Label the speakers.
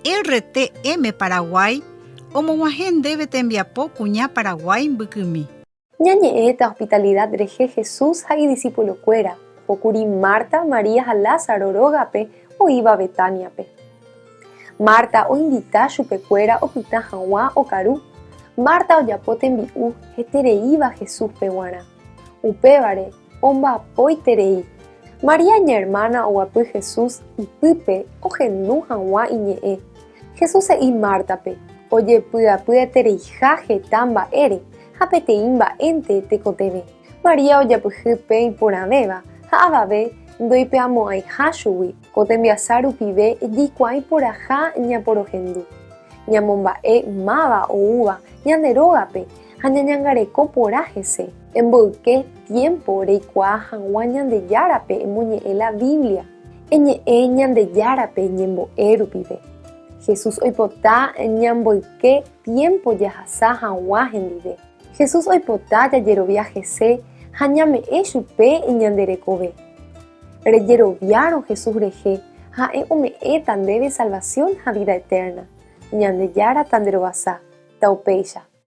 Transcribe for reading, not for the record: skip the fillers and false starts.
Speaker 1: RTM Paraguay omog̃uahẽ ndéve tembiapo kuña Paraguái mbykymi.
Speaker 2: Ñañe'ẽta hospitalidad rehe Jesús ha idisipulokuéra, ohókuri Marta, María ha Lázaro rógape oĩva Betániape. Marta oinvita chupekuéra opyta hag̃ua okaru. Marta ojapo tembi'u hetereíva Jesúspe g̃uarã. Upévare omba'apoiterei. María iñermána oguapy Jesús ipýpe ohendu hag̃ua iñe'ẽ. Jesús he'i Mártape ojepy'apyetereiha heta mba'ére ha peteĩ mba'énte tekotevẽ. María ojapyhy pe iporãvéva ha avave ndoipe'amo'ãiha chugui. Ko tembiasa rupive jaikuaa iporãha ñaporohendu, ñamomba'e máva oúva ñande rógape ha ñañangareko porã hese. Emboyke tiémpo reikuaa hag̃ua Ñandejárape emoñe'ẽ la Biblia. Eñe'ẽ Ñandejárape ñembo'e rupive. Jesús oipota ñamboyke tiémpo jahasa hag̃ua hendive. Jesús oipota jajerovia hese ha ñame'ẽ chupe ñande rekove. Rejeroviárõ Jesús rehe, ha'e ome'ẽta ndéve salvasión ha vida eterna. Ñandejára tanderovasa. Taupéicha.